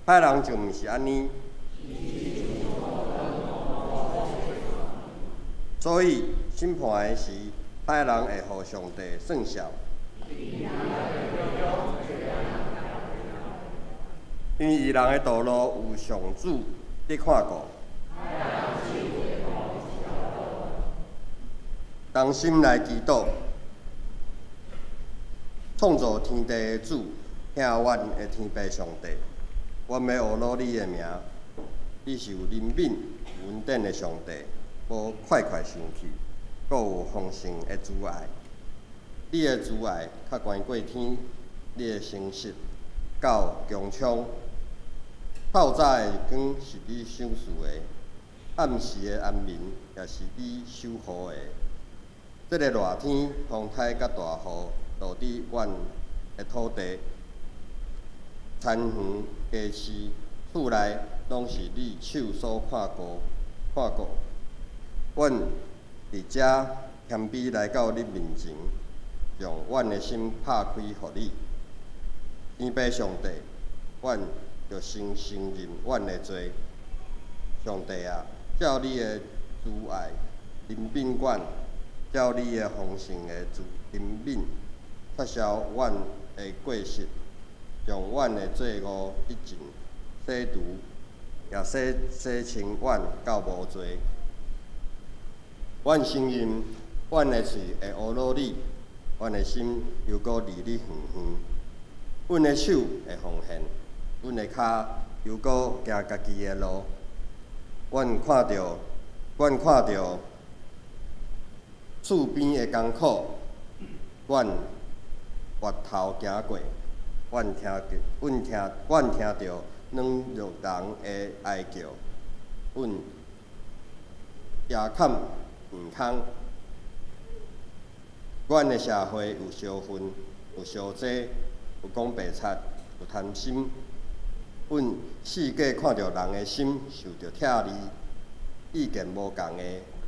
歹人就毋是按呢。所以審判的時，歹人會予上帝算數。因為義人的道路有上主佇看顧。同心來祈禱，創造天地的主，聽阮的天父上帝，阮欲呵咾你的名，你是有憐憫、有恩典的上帝，無快快生氣，閣有豐盛的慈愛。你的慈愛較懸過天，你的誠實到穹蒼。透早的光是你賞賜的，暗時的安眠也是你守護的。這个熱天、風颱佮大雨落佇阮的土地、田園、家飼、厝內，攏是你手所看顧、看顧。阮佇遮謙卑來到你面前，將阮的心拍開予你。天父上帝，阮著先承認阮的罪。上帝啊，照你的慈愛憐憫阮，照你的豐盛的慈憐憫，撤銷阮的過失，將阮的罪惡一盡洗除，也洗洗清阮到無罪。阮承認阮的喙會呵咾你，阮的心猶閣離你遠遠。阮的手會奉獻，阮的跤猶閣行家己的路。阮看著厝邊的艱苦，阮越頭行過，阮聽著軟弱人的哀叫，阮也坎耳空。阮的社會有相恨，有相爭，有講白賊，有貪心。阮四界看著人的心受著拆離，意見無仝的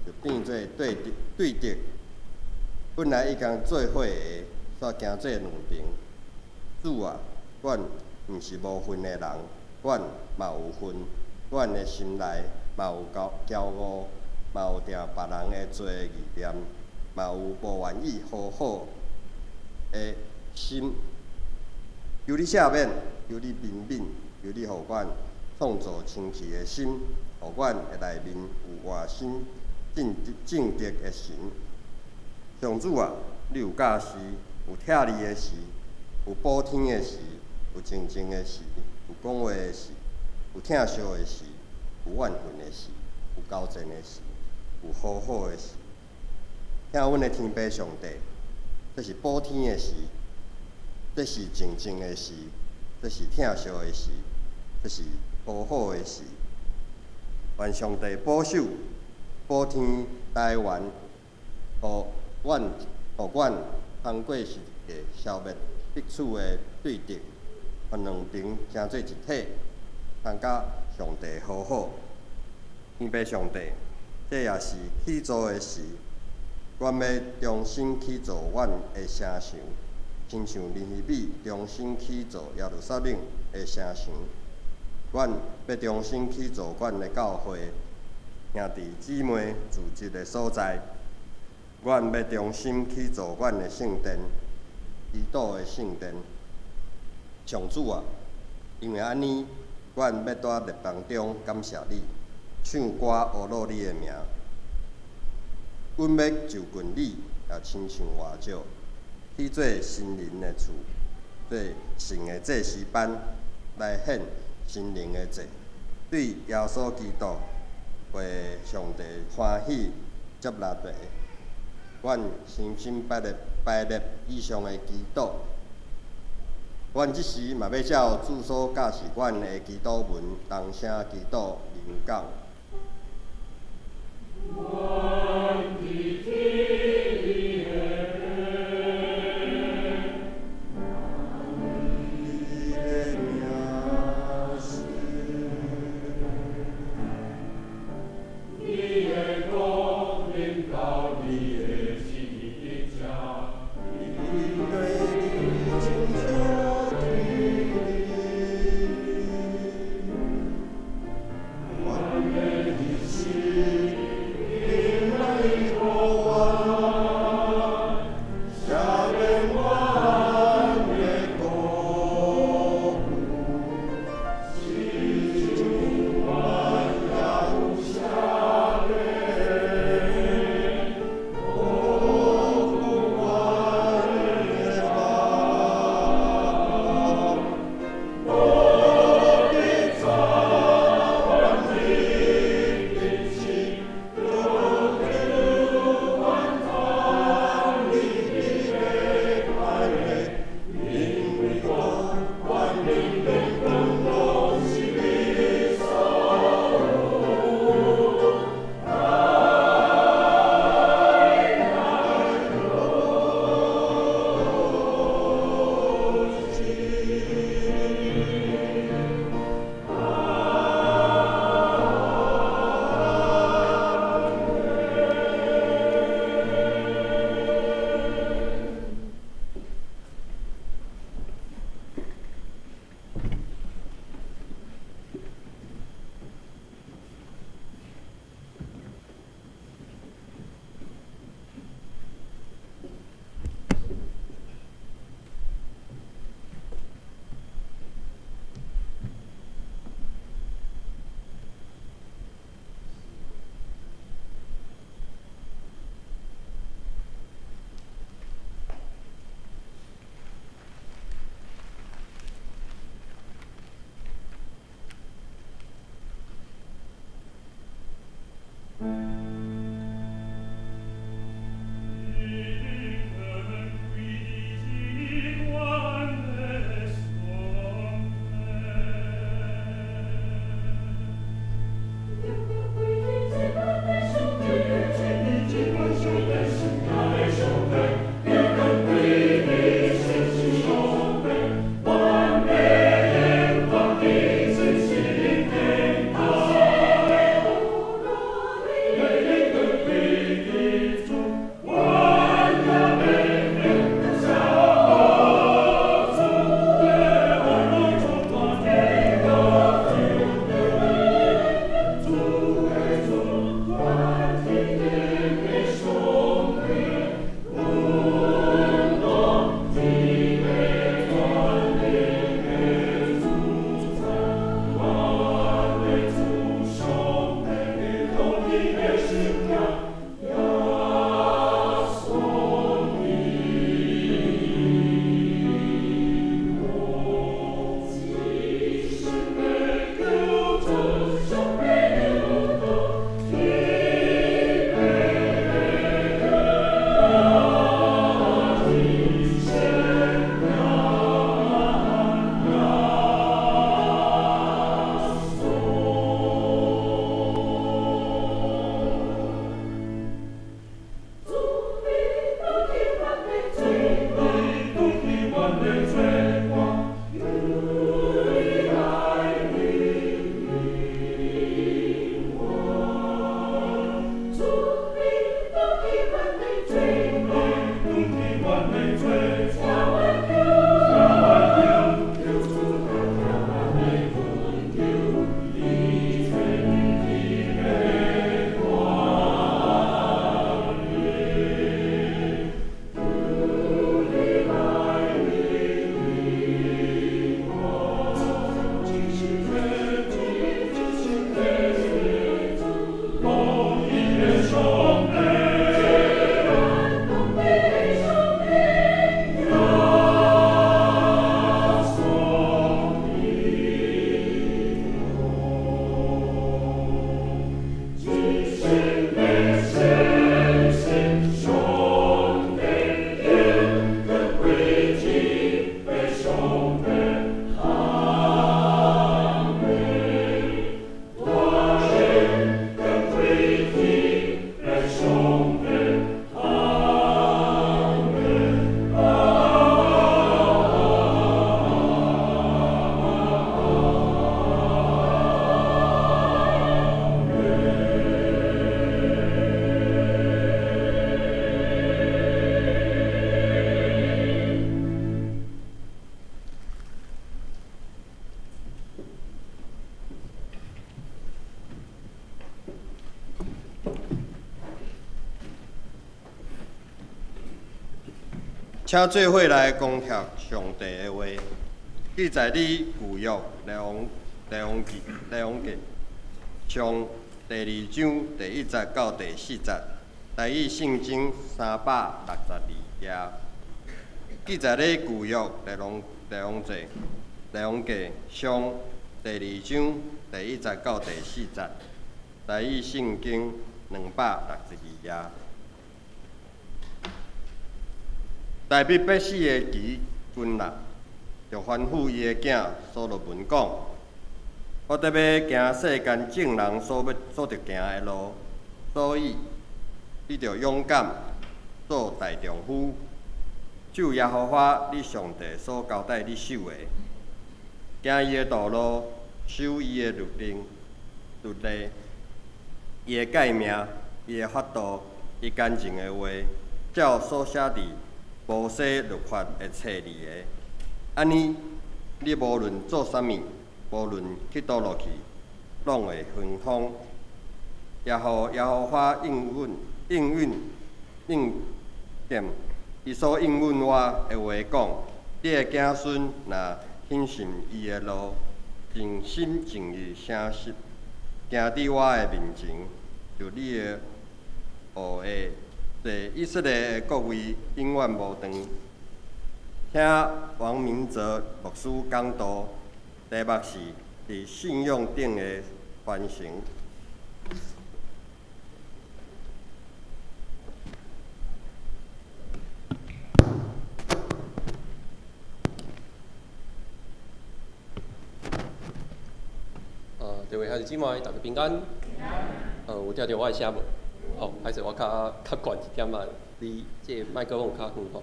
就變做對敵對敵。本來已經做伙的，煞行做兩邊。主啊，阮毋是無份的人，阮嘛有份。阮的心內嘛有驕驕傲，嘛有定別人的罪意念，嘛有無願意和好的心。求你赦免，求你憐憫，求你予阮創造清氣的心，予阮的內面有活新正正直的神。上主啊，你有教示，有拆離的時，有補天的時，有靜靜的時，有講話的時，有疼惜的時，有怨恨的時，有交戰的時，有和好的時。聽阮的天父上帝，這是補天的時，這是靜靜的時，這是疼惜的時，這是和好的時。願上帝保守、補天台灣，予阮通過十字架消滅彼此的對敵，予兩邊成做一體，通佮上帝和好。天父上帝，這也是起造的時，阮欲重新起造阮的城牆，親像尼希米重新起造耶路撒冷的城牆。阮欲重新起造阮的教會，兄弟姊妹聚集的所在。阮欲重新起造阮的聖殿，祈禱的聖殿。上主啊，因為按呢，阮欲佇列邦中感謝你，唱歌呵咾你的名。阮欲就近你，也親像活石，去做神靈的厝，做聖的祭司班，來獻神靈的祭，對耶穌基督為上帝歡喜接納的。阮深深拜立拜立以上的祈禱。阮這時嘛欲照主所教示阮的祈禱文，同聲祈禱認講。阮佇天的父，你的名聖，你的國臨到，你的旨意成，你的親像天。請做伙來恭讀上帝的話，記載佇舊約列王列王記列王記上第二章第一節到第四節，台語聖經362頁。記載佇舊約列王列王記列王記上第二章第一節到第四節，台語聖經262頁。大衛欲死的期近啦，就吩咐伊的囝所羅門講：我得欲行世間眾人所欲所著行的路，所以你著勇敢做大丈夫，守耶和華你上帝所交代你守的，行伊的道路，守伊的律令、律例，伊的誡命、伊的法度、伊乾淨的話，照所寫佇摩西律法的冊裡的。按呢，你無論做啥物，無論去佗落去，攏會亨通。耶和耶和華應允應允應驗伊所應允我的話講：你的子孫若謹慎伊的路，盡心盡意誠實行佇我的面前，就你的後裔坐以色列的國位永遠無斷。聽王明哲牧師講道，題目是佇信仰頂的傳承。各位兄弟姊妹，大家平安。有聽著我的聲無？哦，歹勢，我較較懸一點仔，離這个麥克風較遠吼。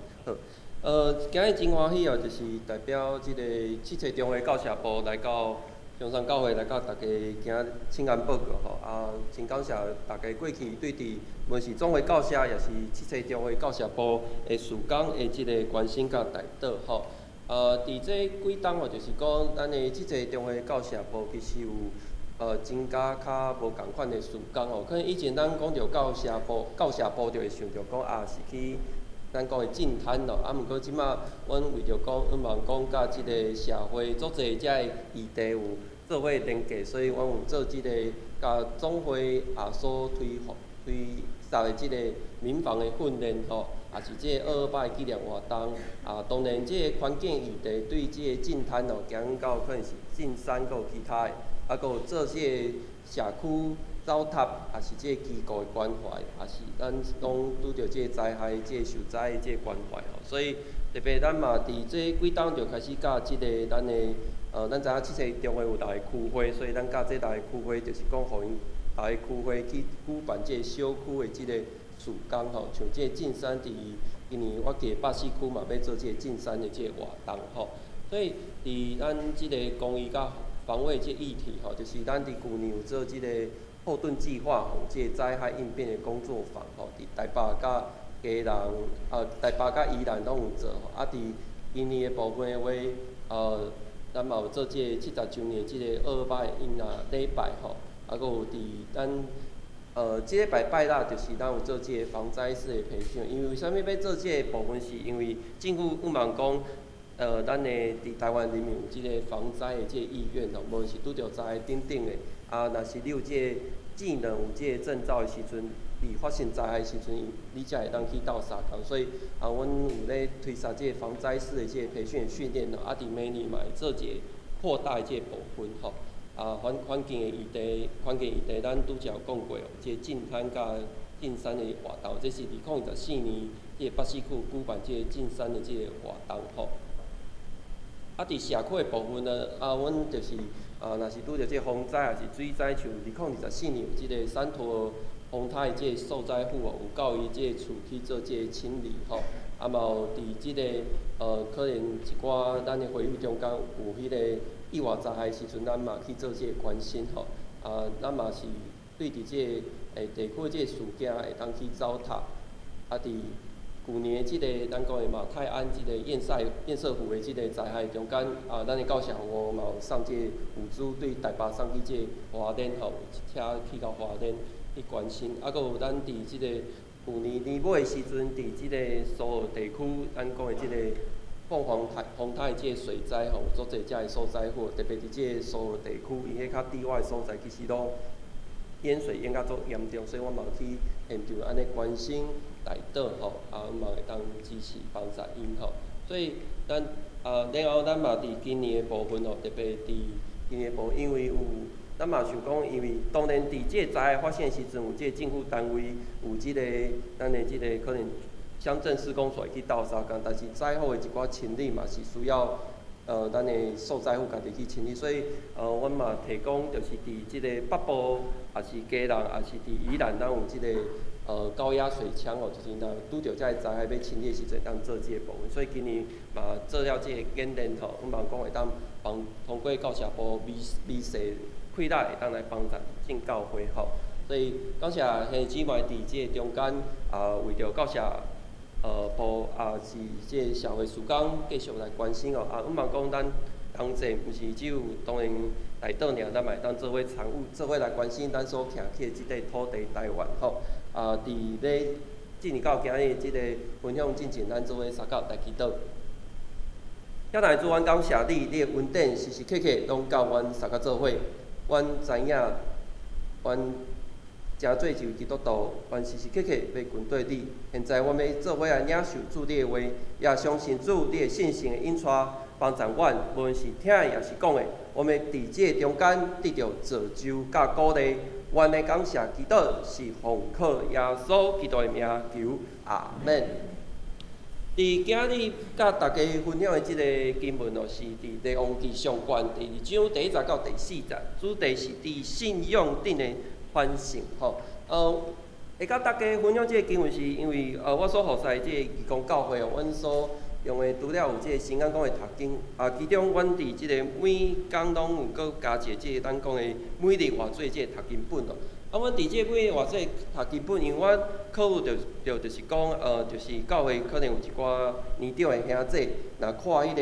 好，今日真歡喜哦，就是代表這个七濟中會教社部來到中山教會來佮大家今仔請安報告吼。啊，真感謝大家過去對佇無論是總會教社，抑是七濟中會教社部的事工的這个關心佮代禱吼。佇這幾冬吼，就是講咱的七濟中會教社部其實有增加較無仝款的事工吼。可能以前咱講著教社部，教社部就會想著講啊，是去咱講的淨灘咯。啊，毋過這馬阮為著講，向望講佮這个社會足濟遮个議題有做伙連結，所以阮有做這个佮總會也所推推捒的這个民防的訓練吼，也是這个228的紀念活動。啊，當然這个環境議題對這个淨灘哦，行到可能是淨山，閣有其他的。啊，閣有做這个社區走塔，也是這个機構的關懷，也是咱講拄著這个災害、這个受災的這个關懷吼。所以特別咱嘛佇這幾冬就開始佮這个咱的，咱知影七濟中會有六个區會，所以咱佮這六個區會就是講，予𪜶六个區會去舉辦這个小區的這個事工吼。像這个淨山佇今年我記得北四區嘛欲做這個淨山的這個活動吼。所以佇咱這个公益佮防衛這議題吼，就是咱佇舊年有做這个後盾計劃吼，這个災害應變的工作坊吼，佇台北佮基隆，台北佮宜蘭攏有做吼。啊，佇今年的部分的話，咱嘛有做這个70週年這个228的嬰兒禮拜吼，啊，閣有佇咱，這禮拜拜六就是咱有做這个防災師的培訓。因為為啥物欲做這个部分？是因為政府向望講，咱的佇台灣人民有這个防災的這个意願吼，無論是拄著災害等等的，啊，若是你有這个技能、有這个證照的時陣，佇發生災害的時陣，你才會當去鬥相共。所以啊，阮有咧推捒這个防災師的這个培訓的訓練吼，啊，佇明年嘛會做一个擴大的這个部分吼。啊，環環境的議題，環境議題，咱拄才有講過哦，這個淨灘佮淨山的活動，這是2024年這个北四區舉辦這個淨山的這个活動吼。啊，佇社區的部分呢，啊，阮就是啊，若是拄著這個風災，抑是水災，像2024年有這个三坨風颱的這个受災戶哦，有到伊這個厝去做這个清理吼。啊，嘛有佇這个可能一寡咱的會友中間有彼個意外災害的時陣，咱嘛去做這个關心吼。啊，咱嘛是對佇這个地區這个事件會當去走塔。啊，佇舊年的這个咱講的馬太鞍這个堰塞堰塞湖的這个災害中間，啊，咱的教社服嘛有送這个物資對台北送去這个花蓮吼，有一車去到花蓮去關心。啊，閣有咱佇這个舊年年尾的時陣，佇這个蘇澳地區，咱講的這个鳳凰台風台這个水災吼，有足濟遮的受災戶，特別佇這个蘇澳地區，伊彼較低窪的所在，其實攏淹水淹甲足嚴重，所以我嘛有去現場按呢關心代禱吼，啊，嘛會當支持幫助𪜶吼。所以咱啊，然後咱嘛佇今年的部分吼，特別佇今年的部分，因為有咱嘛想講，因為當然佇這個災害發生的時陣，有這個政府單位，有這个咱的這个可能鄉鎮市公所會去鬥相共，但是災後的一寡清理嘛是需要咱的受災戶家己去清理，所以阮嘛提供就是佇這個北部，抑是基隆，抑是佇宜蘭，咱有這个高壓水槍哦，就是若拄著這个災害欲清理的時陣，當做這个部分。所以今年嘛做了這个演練吼，阮嘛講會當幫通過教社部微微細氣力會當來幫助進教會吼。所以感謝兄弟姊妹佇這个中間啊，為著教社部抑是這个社會事工繼續來關心哦。啊，阮嘛講咱同齊，毋是只有當然代禱爾，咱嘛會當做伙參與，做伙來關心咱所徛起的這塊土地台灣吼。啊，佇咧進入到今日這个分享進前，咱做伙相佮來祈禱。親愛的主，阮感謝你，你的恩典時時刻刻攏佮阮相佮做伙。阮知影，阮誠做一位基督徒，阮時時刻刻欲跟綴你。現在阮欲做伙來領受主你的話，也相信主你的聖神會引帶幫助阮，無論是聽的抑是講的，阮欲佇這個中間得著造就佮鼓勵。阮的感謝祈禱是奉靠耶穌基督的名求，阿們。佇今日佮大家分享的這个經文哦，是佇《列王紀上卷》第二章第一節到第四節，主題是佇信仰頂的反省吼。會佮大家分享這个經文，是因為我所服侍的這个義工教會哦，阮所用的除了有這个新眼光的讀經，啊，其中阮佇這个每工攏有閣加一個這個咱講的每日活水這个讀經本哦。啊，阮佇這個每日活水讀經本，因為阮考慮著著就是講，就是教會可能有一寡年長的兄弟，若看彼个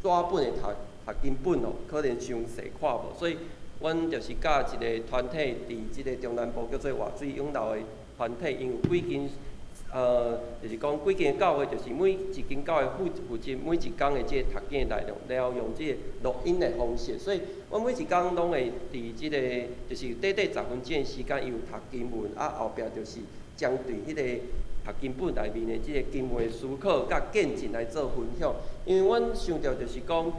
紙本的讀讀經本哦，可能傷細看無，所以阮就是佮一个團體佇這个中南部叫做活水湧流的團體，𪜶有幾間。就是講幾間教會，就是每一間教會負負責每一工的這个讀經的內容，然後用這个錄音的方式，所以阮每一工攏會佇這个就是短短10分鐘的時間，伊有讀經文，啊後壁就是針對彼个讀經本內面的這个經文思考佮見證來做分享。因為阮想著就是講，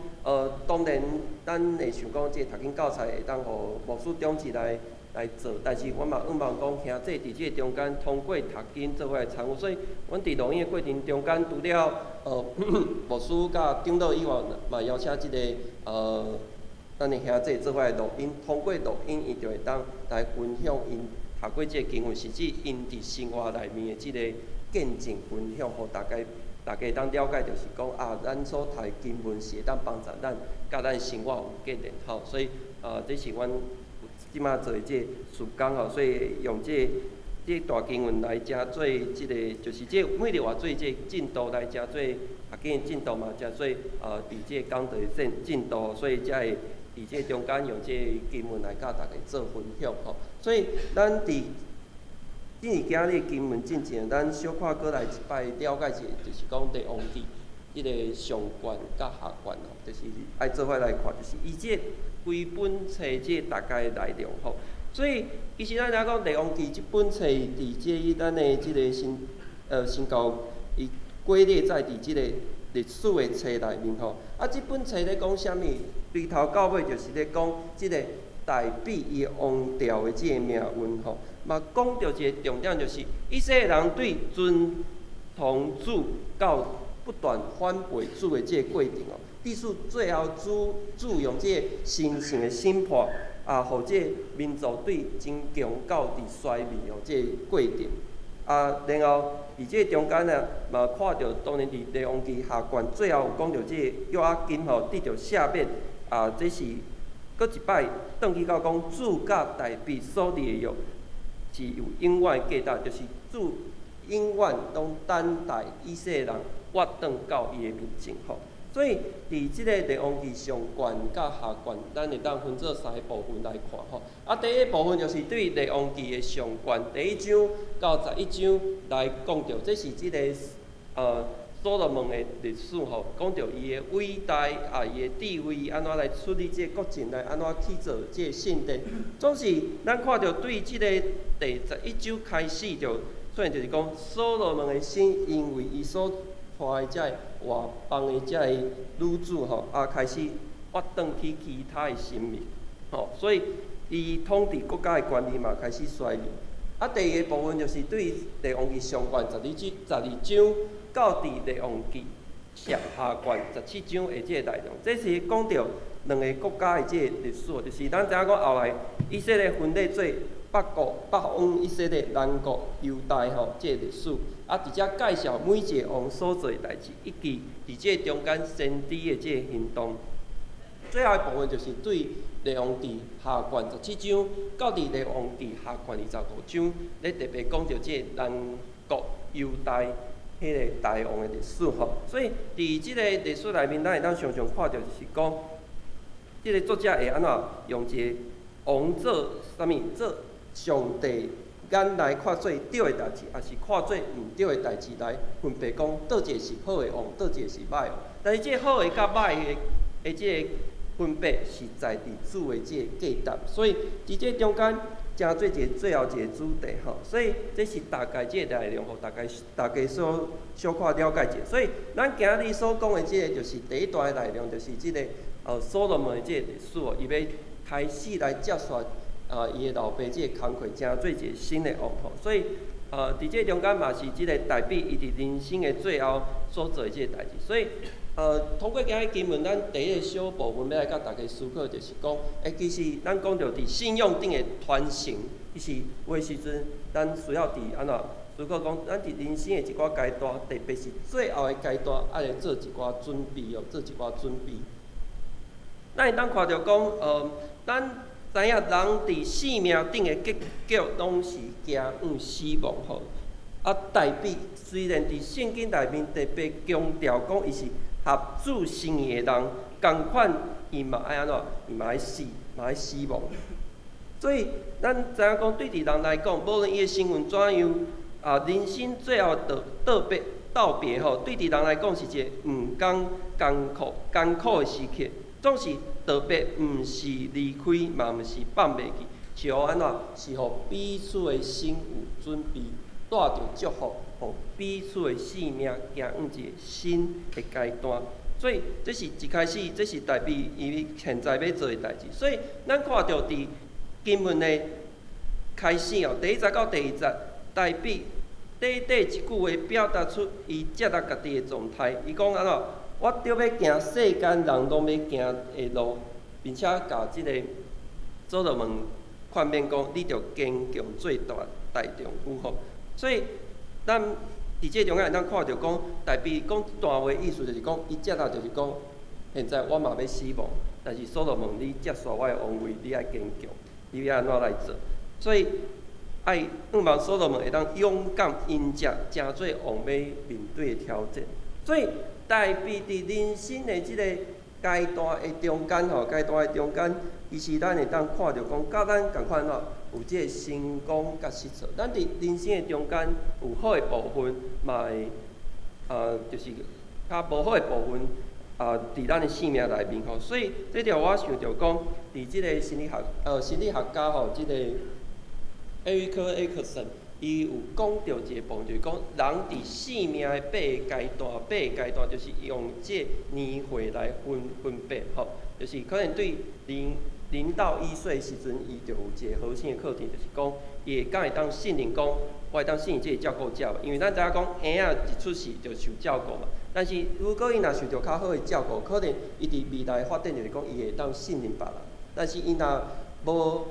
當然咱會想講這个讀經教材會當予牧師長執來做，但是阮嘛向望講，兄弟佇這个中間通過讀經做伙來參與，所以阮佇錄音的過程中間，除了牧師佮長老以外，嘛邀請這个咱的兄弟做伙來錄音，通過錄音，伊就會當來分享𪜶讀過這个經文，甚至𪜶佇生活內面的這个見證分享，予大家大家會當了解，就是講啊，咱所讀的經文是會當幫助咱，佮咱生活有關聯吼，所以這是阮這馬做的這个事工吼，所以用這个這个大經文來成做這个，就是這個每日活水這个進度來成做讀經的進度嘛，成做佇這个講道的進進度，所以才會佇這個中間用這个經文來佮大家做分享吼。所以咱佇進入今日經文進前，咱小可閣來一擺了解一下，就是講列王紀這个上卷佮下卷吼，就是愛做伙來看，就是伊這規本冊這個大概的內容吼。所以其實咱若講列王紀這本冊佇這咱的這个新新教伊歸列在佇這个歷史的冊內面吼。啊，這本冊咧講啥物？對頭到尾就是咧講這个大衛伊王朝的這个命運吼。嘛講著一個重點，就是以色列人對遵從主到不斷反背主的這个過程哦。致使最後主主用這个神聖的審判啊，予這個民族對貧窮到佇衰微哦，這个過程。啊，然後佇這個中間呢，嘛看著當然佇列王紀下卷最後有講著這個約雅斤吼得著赦免啊，這是閣一擺轉去到講主佮大衛所立的約是有永遠的價值，就是主永遠攏等待以色列人活轉到伊的面前吼。所以佇這个列王記上卷佮下卷，咱會當分做三个部分來看吼。啊，第一个部分就是對列王記的上卷第一章到11章來講著，這是這个所羅門的歷史吼，講著伊的偉大啊，伊的智慧按怎來處理這個國政，來按怎去做這個聖殿。總是咱看著對這个第11章開始就出現，就是講所羅門的心，因為伊所娶的這个外邦的這個女子吼，啊開始挖轉去其他的神明，吼，所以伊統治國家的權力嘛開始衰微。啊，第二个部分就是對列王記上卷12章到佇列王記下卷17章的這個內容，這是講著兩个國家的這个歷史，就是咱知影講後來以色列分裂做北國、北方以色列、南國猶大吼，這个歷史，啊，佇遮介紹每一个王所做的代誌，以及佇這个中間先知的這个行動。最後的部分就是對列王記下卷十七章到佇列王記下卷25章，咧特別講著這个南國猶大彼个大王的歷史吼。所以佇這个歷史內面，咱會當常常看著就是講，這个作者會按怎用一个王做啥物做上帝眼內看做對的代誌，抑是看做毋對的代誌來分別講，佗一个是好的王，佗一個是歹王。但是這个好的佮歹的這个分別是在佇主的這个價值，所以佇這中間成做一个最後一个主題吼。所以這是大概這个內容，予大家所小可了解者。所以咱今日所講的這个就是第一段的內容，就是這个所羅門的這個歷史哦，伊欲開始來接續啊，伊的老爸這个工課，成做一個新的王吼。所以，佇這中間嘛是這個大衛伊佇人生的最後所做的這個代誌。所以，通過今日經文，咱第一个小部分欲來佮大家思考，就是講，其實咱講著佇信仰頂的傳承，其實有的時陣，咱需要佇按怎思考講，咱佇人生的一寡階段，特別是最後的階段，愛來做一寡準備哦，做一寡準備。咱會當看著講，咱知影人佇生命頂的結局攏是走向死亡吼。啊，大衛雖然佇聖經內面特別強調講，伊是合主心意的人，仝款伊嘛愛按怎？伊嘛愛死，嘛愛死亡。所以，咱知影講，對佇人來講，無論伊的身份怎樣，啊，人生最後的道別吼，對佇人來講是一個毋甘艱苦的時刻。總是道別，毋是離開，嘛毋是放袂記，是予按怎？是予彼此的心有準備，帶著祝福，予彼此的生命走向一个新的階段。所以，這是一開始，這是大衛伊現在欲做的代誌。所以，咱看著佇經文的開始哦，第一節到第二節，大衛短短一句話表達出伊接納家己的狀態。伊講按怎？我著欲行世間人攏欲行的路，並且共這個所羅門勸勉講，你著堅強做大丈夫吼。所以，咱佇這中間會當看著講，大衛講這段話意思就是講，伊接納就是講，現在我嘛欲死亡，但是所羅門你接續我的王位，你愛堅強，你欲按怎來做？所以，愛向望所羅門會當勇敢迎接，成做王欲面對的挑戰。所以，大衛佇人生的這個階段的中間吼，階段的中間，其實咱會當看著講，佮咱仝款吼，有這個成功佮失挫。咱佇人生的中間有好的部分，嘛會就是較無好的部分，啊，佇咱的生命內面吼。所以，這就予我想著講，佇這個心理學家吼，這個艾瑞克·艾克森。伊有講著一個部分，就是講人佇生命的八个階段，八个階段就是用這年歲來分別吼，就是可能對0到1歲時陣，伊就有一個核心的課題，就是講伊會敢會當信任講，我會當信任這個照顧者，因為咱知影講嬰仔一出世就受照顧嘛。但是如果伊若受著較好的照顧，可能伊佇未來發展就是講伊會當信任別人。但是伊若無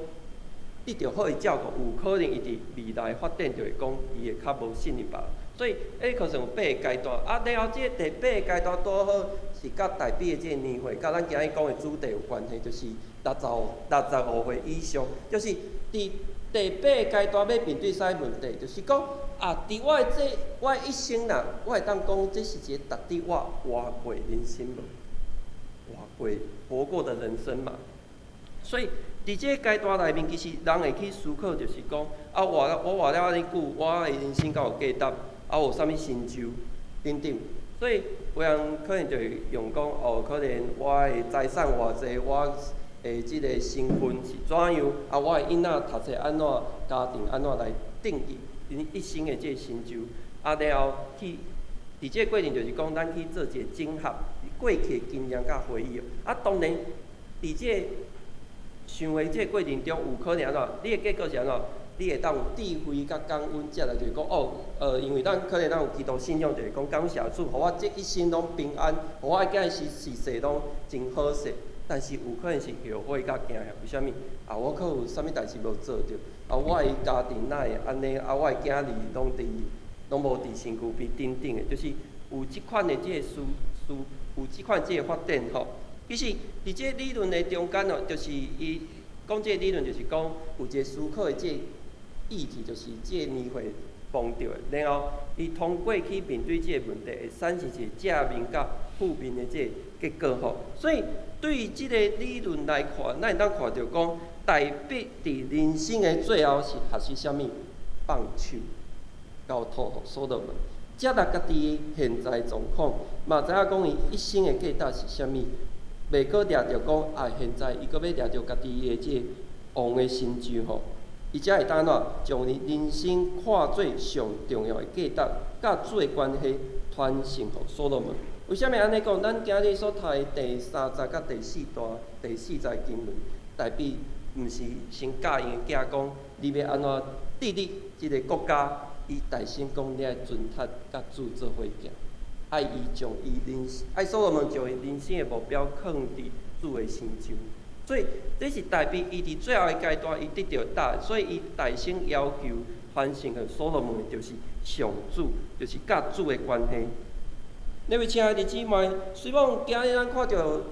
得著好的照顧，有可能伊佇未來發展就會講，伊會較無信任別人。所以可算有八个階段。啊，然後這個第八個階段拄好是佮大比的這個年歲，佮咱今日講的主題有關係，就是65歲以上，就是佇第八個階段欲面對啥物問題，就是講啊，佇我的這我的一生啦，我會當講這是一個值得我活過的人生無？活過活過的人生嘛。所以佇這個階段內面，其實人會去思考，就是講啊，我活了按呢久，我的人生敢有價值？啊，有啥物成就？等等。所以有人可能就會用講，哦，可能我的財產偌濟，我的這個身份是怎樣？啊，我的囡仔讀冊按怎，家庭按怎來定義𪜶一生的這個成就？啊，然後去佇這個過程就是講，咱去做一個整合過去的經驗佮回憶。啊，當然佇這個想的這個過程中，有可能按怎？你的結果是按怎？你會當有智慧佮感恩，才來就是講哦，因為咱可能咱有基督信仰，就是講感謝主，予我這一生攏平安，予我的囝兒序世攏真好勢。但是有可能是後悔佮驚嚇，為啥物？啊，我閣有啥物代誌無做著？啊，我的家庭哪會按呢？啊，我的囝兒攏無佇身軀邊等等的，就是有這款的這個思思，有這款這個發展吼。其實佇這個理論的中間哦，就是伊講這個理論，就是講有一個思考的這個議題，就是這個年歲碰著的，然後伊通過去面對這個問題，會產生一個正面佮負面的這個結果吼。所以對於這個理論來看，咱會當看著講，大衛佇人生的最後是學習啥物？放手交託予所羅門，接納家己的現在狀況，嘛知影講伊一生的價值是啥物。袂閣掠著講啊，現在伊閣欲掠著家己的這個王的成就吼，伊才會當按怎將伊人生看做上重要的價值，佮主的關係傳承予所羅門。為啥物按呢講？咱今日所讀的第三節佮第四段第四節經文，大衛毋是先教𪜶的囝講，你欲按怎治理這個國家？伊大先講你愛遵行佮主做伙行，愛伊將伊人，愛所羅門將伊人生的目標囥佇主的身上。所以這是大衛伊佇最後的階段，伊得著答案，所以伊大聲要求傳承予所羅門的就是上主，就是佮主的關係。那位親愛的姊妹，雖罔今日咱看著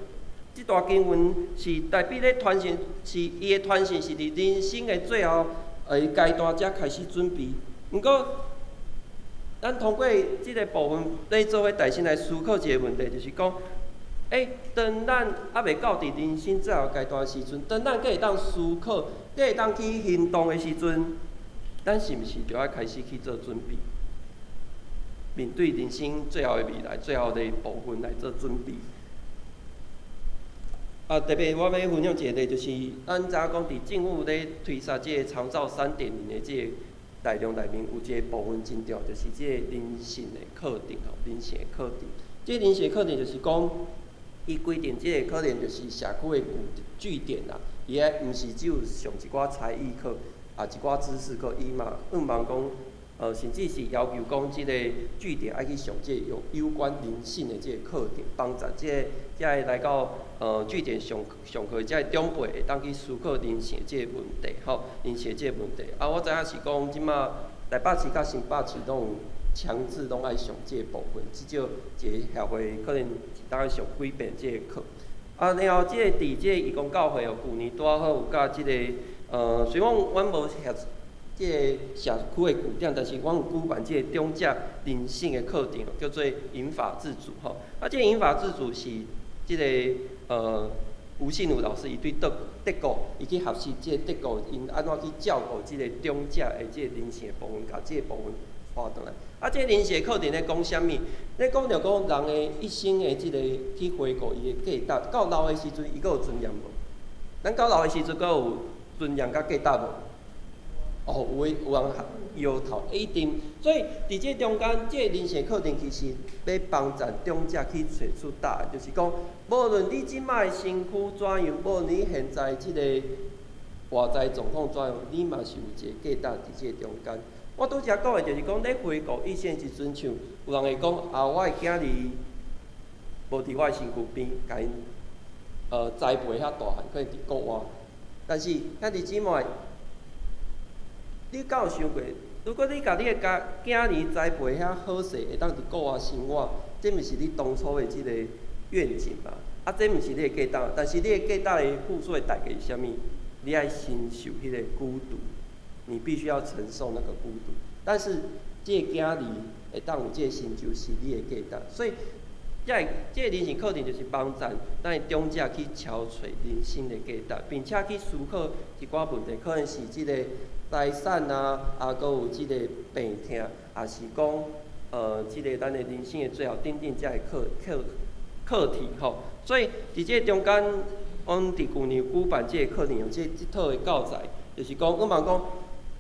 這段經文是大衛咧傳承，是伊的傳承是佇人生的最後的階段才開始準備。毋過，咱通過這個部分咧做伙大聲來思考一個問題，就是講，當咱猶未到佇人生最後階段的時陣，當咱閣會當思考、閣會當去行動的時陣，咱是毋是就愛開始去做準備？面對人生最後的未來、最後的部分來做準備。啊，特別我欲分享一個例，就是咱知影講，佇政府咧推捒這個長照3.0的這個內容內面，有一個部分真重要，就是這個人性的課程吼，人性的課程。這個人性的課程就是講，伊規定這個可能就是社區的據點啦，伊愛毋是只有上一寡才藝課，啊一寡知識課，伊嘛向望講，甚至是要求講這個據點愛去上這個有關人性的這個課程，幫助這個遮個來到據點上上課的這個長輩會當去思考人性的這個問題，吼，人性的這個問題。啊，我知影是講這馬台北市佮新北市攏有強制攏愛上這個部分，至少一個協會可能一冬愛上幾遍這個課。啊，然後這個佇這個義工教會哦，舊年拄仔好有佮這個雖講阮無協這個社區的據點，但是阮有舉辦這個長者人性的課程，叫做銀髮自主吼。啊，這個銀髮自主是這個吳信如老師伊對德國，伊去學習這個德國，𪜶按怎去照顧這個長者的這個人性的部分，共這個部分帶轉來。啊，這個人性的課程咧講啥物？咧講著講人的一生的這個去回顧伊的價值，到老的時陣，伊閣有尊嚴無？咱到老的時陣，閣有尊嚴佮價值無？哦，有的有人搖頭，一定。所以佇這中間，這個人生課程其實欲幫助長者去揣出答案，就是講，無論你這擺的身軀怎樣，無論你現在這個外在狀況怎樣，你嘛是有一個價值佇這個中間。我拄才講的就是講，咧回顧一生時陣，像有人會講啊，我的囝兒無佇我的身軀邊，共𪜶栽培遐大漢，可能佇國外。但是兄弟姊妹，你敢有想過，如果你共你的家囝兒栽培遐好勢，會當佇國外生活，這毋是你當初的這個願景嘛？啊，這毋是你的價值，但是你的價值的付出的代價是啥物？你愛承受彼個孤獨，你必須要承受那個孤獨。但是這個囝兒會當有這個成就，是你的價值。所以，這個人生課程就是幫助咱的長者去敲揣人生的價值，並且去思考一寡問題，可能是這個財產啊，啊，閣有這個病痛，抑是講，這個咱的人生的最後等等這个課題吼。所以，佇這個中間，阮佇舊年舉辦這個課程，用這套的教材，就是講，阮望講，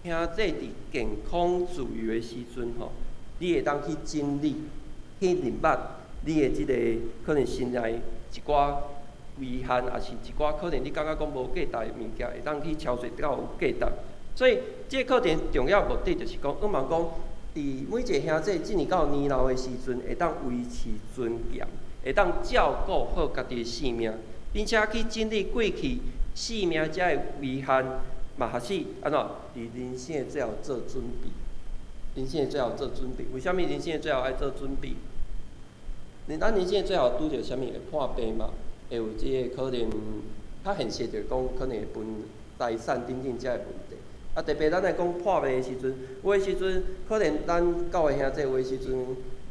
兄弟佇健康自由的時陣吼，你會當去整理、去認捌你的這個可能心內一寡遺憾，抑是一寡可能你感覺講無價值的物件，會當去敲揣到有價值。所以，這個課程重要目的就是講，阮望講，佇每一个兄弟進入到年老的時陣，會當維持尊嚴，會當照顧好家己的性命，並且去整理過去性命遮的遺憾，嘛學習按怎佇人生的最後做準備。人生的最後做準備，為啥物人生的最後愛做準備？咱人生的最後拄著啥物會破病嘛？會有這个可能，較現實就是講，可能會分財產等等遮个問題。啊，特別咱來講破病的時陣，有的時陣可能咱教會兄弟有的時陣，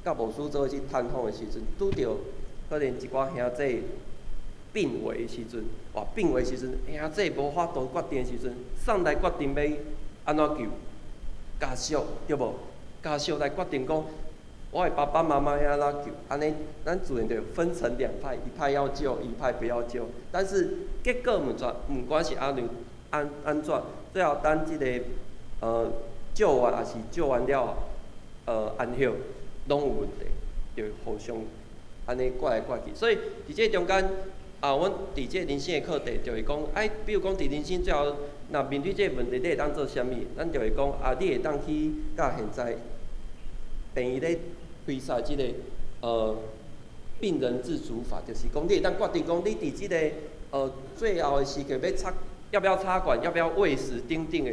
佮牧師做伙去探訪的時陣，拄著可能一寡兄弟病危的時陣，哇，病危的時陣，兄弟無法度決定的時陣，送來決定欲按怎救？家屬對無？家屬來決定講，我的爸爸媽媽欲按怎救？按呢，咱自然就分成兩派，一派要救，一派不要救。但是結果毋怎，毋管是按怎，最後等這個救完，抑是救完了，安息，攏有問題，就互相按呢怪來怪去。所以佇這中間，啊，阮佇這人生的課題就是講，愛比如講佇人生最後，若面對這個問題，你會當做啥物？咱就會講，啊，你會當去佮現在病院咧推捒這個病人自主法，就是講你會當決定講，你佇這個最後的時刻欲插，要不要插管，要不要餵食等等的，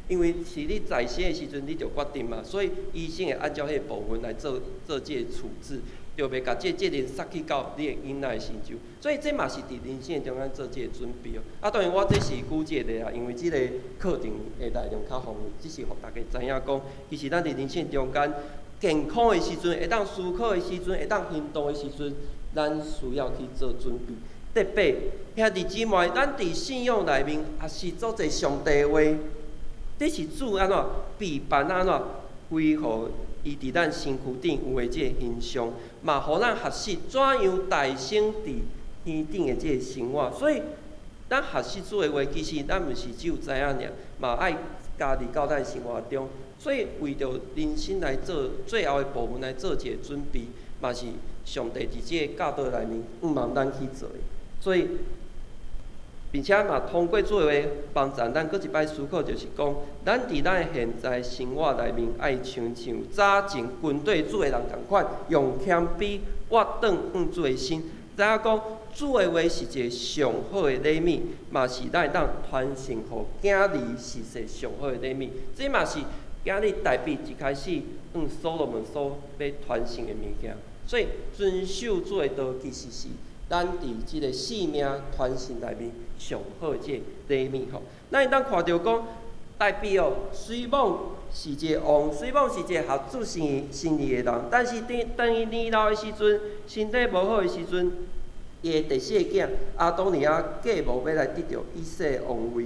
因為是你在生的時陣你就決定嘛，所以醫生會按照彼個部分來做做這個處置，就袂共這責任殺去到你的囡仔的身上。所以這嘛是佇人生的中間做這個準備哦。啊，當然我這是舉這個例啊，因為這個課程的內容較豐富，只是予大家知影講，其實咱佇人生中間健康的時陣，會當思考的時陣，會當行動的時陣，咱需要去做準備。特別兄弟姊妹，咱佇信仰內面也是做者上帝話，這是主按怎備辦按怎恢復伊佇咱身軀頂有的這个形象，嘛予咱學習怎樣代生佇天頂的這个生活。所以，咱學習主的話，其實咱毋是只有知影爾，嘛愛加入到咱生活中。所以，為著人生來做最後的部分來做一個準備，嘛是上帝佇這个教導內面，向望咱去做的。所以，並且嘛，通過主的話幫助咱，閣一擺思考，就是講，咱佇咱的現在生活內面，愛親像早前軍隊主的人仝款，用謙卑活轉向主的心。知影講，主的話是一個上好的禮物，嘛是咱會當傳承予囝兒是一個上好的禮物。這嘛是今日大衛一開始向所羅門所欲傳承的物件。所以，遵守主的道，其實是咱佇這個生命傳承內面上好的這個禮物吼。咱會當看著講，大衛哦，雖罔是一個王，雖罔是一個合主心意心意的人，但是當當伊年老的時陣，身體無好的時陣，伊的第四个囝亞多尼雅計謀欲來得著以撒王位。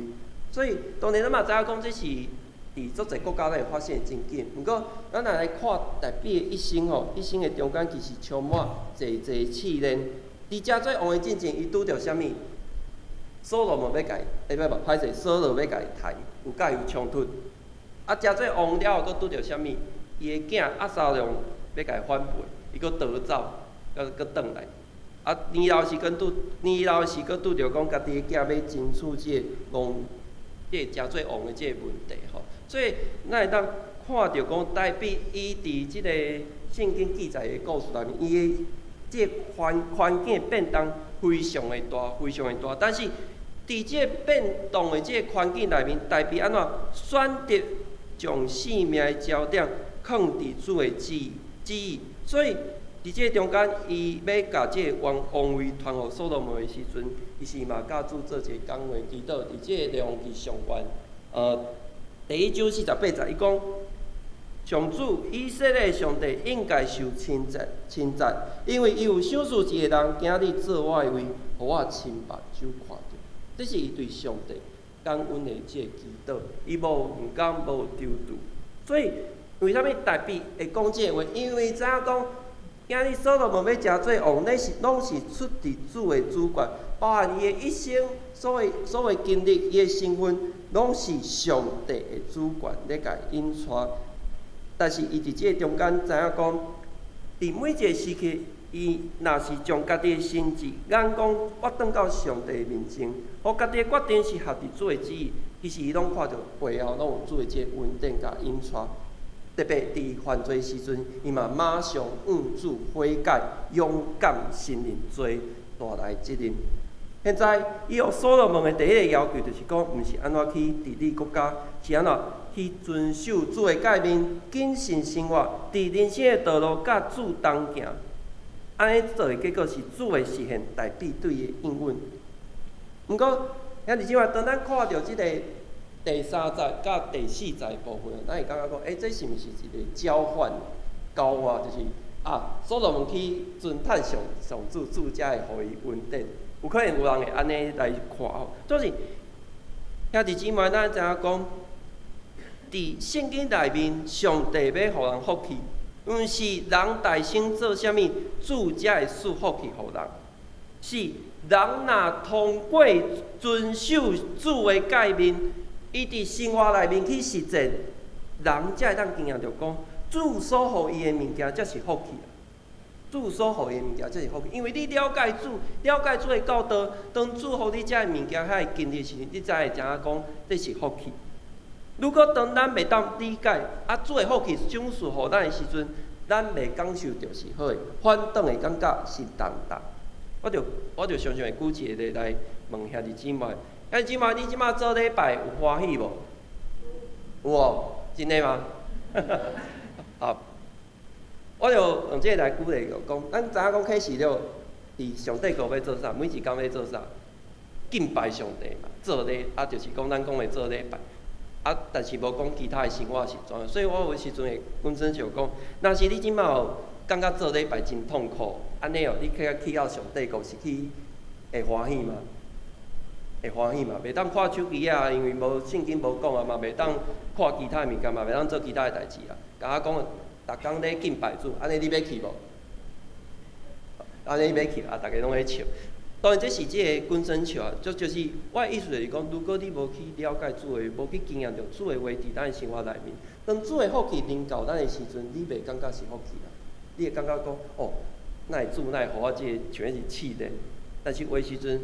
所以當然咱嘛知影講，這是佇足濟國家咱會發生真緊。毋過，咱若來看大衛的一生吼，一生的中間其實充滿濟濟試煉。佇遮做王的進前，伊拄著啥物？所羅門欲共伊，欸，不不，歹勢，掃羅欲共伊刣，有佮伊有衝突。啊，成做王了後，閣拄著啥物？伊的囝押沙龍欲共伊反背，伊閣逃走，閣轉來。啊，年老時閣拄著講家己的囝欲爭取這个王，這個成做王的這个問題吼。所以，咱會當看著講，大衛伊佇這個聖經記載的故事內面，伊的這個環境變動非常的大，非常的大。但是，佇這個變動的這個環境內面，大衛按怎選擇將性命的焦點囥佇主的旨意。所以佇這個中間，伊欲共這個王王位傳予所羅門的時陣，伊是嘛佮主做一个講話祈禱。佇這個列王紀上卷，第一章48節，伊講：上主以色列上帝應該受稱讚，稱讚，因為伊有賞賜一个人今日坐我的位，予我親目睭看著。這是伊對上帝感恩的這个祈禱，伊無毋甘，無躊躇。所以，為啥物大衛會講這个話？因為知影講，今日所羅門欲成做王，那是攏是出佇主的主權，包含伊的一生，所有經歷，伊的身份，攏是上帝的主權咧共伊引帶。但是伊佇這个中間知影講，佇每一個時刻，伊若是將家己的心志、眼光挖轉到上帝的面前，予家己的決定是合佇主的旨意，其實伊攏看著背後攏有主的這个恩典共引帶。特別佇犯罪時陣，伊嘛馬上向主悔改，勇敢承認罪，帶來責任。現在伊予所羅門的第一个要求就是講，毋是按怎去治理國家，是按怎去遵守主的誡命，謹慎生活，佇人生的道路佮主同行。按呢做的結果是主會實現大衛對伊的應允。毋過，兄弟姊妹，當咱看著這個第三節佮第四節的部分，咱會感覺講，欸，這是毋是一個交換？交換就是啊，所羅門去尊嘆上主，主才會予伊恩典。有可能有人會按呢來看吼，就是兄弟姊妹，咱知影講，佇聖經內面，上帝欲予人福氣，毋是人代先做啥物，主才會賜福氣予人。是人若通過遵守主的誡命，伊佇生活內面去實踐，人才會當經驗著講，主所予伊的物件才是福氣。主所予伊的物件才是福氣，因為你了解主，了解主的教導，當主予你這个物件遐會經歷時，你才會知影講這是福氣。如果當咱袂當理解，啊，主的福氣賞賜予咱的時陣，咱袂感受著是好的，反轉會感覺是重擔。我就常常會舉一個例來問兄弟姊妹：兄弟姊妹，你這馬做禮拜有歡喜無？有哦，真的嗎？好，我就用這個來舉例，就講，咱知影講啟示錄，佇上帝國欲做啥？每一工欲做啥？敬拜上帝嘛，做禮啊，就是講咱講的做禮拜。啊，但是無講其他的生活是怎樣，所以我有時陣會本身就講，若是你這馬哦感覺做禮拜真痛苦，按呢哦，你去到上帝國是去會歡喜嗎？會歡喜嘛？袂當看手機啊，因為無聖經無講啊嘛，袂當看其他的物件嘛，袂當做其他的代誌啊。共我講，逐工咧敬拜主，按呢你欲去無？按呢你欲去啊？逐家攏咧笑。當然，這是這個滾生笑啊，就是我的意思就是講，如果你無去了解主的，無去經驗著主的話佇咱的生活內面，當主的福氣臨到咱的時陣，你袂感覺是福氣啦，你會感覺講，哦，哪會主哪會予我這個像是試煉？但是有的時陣，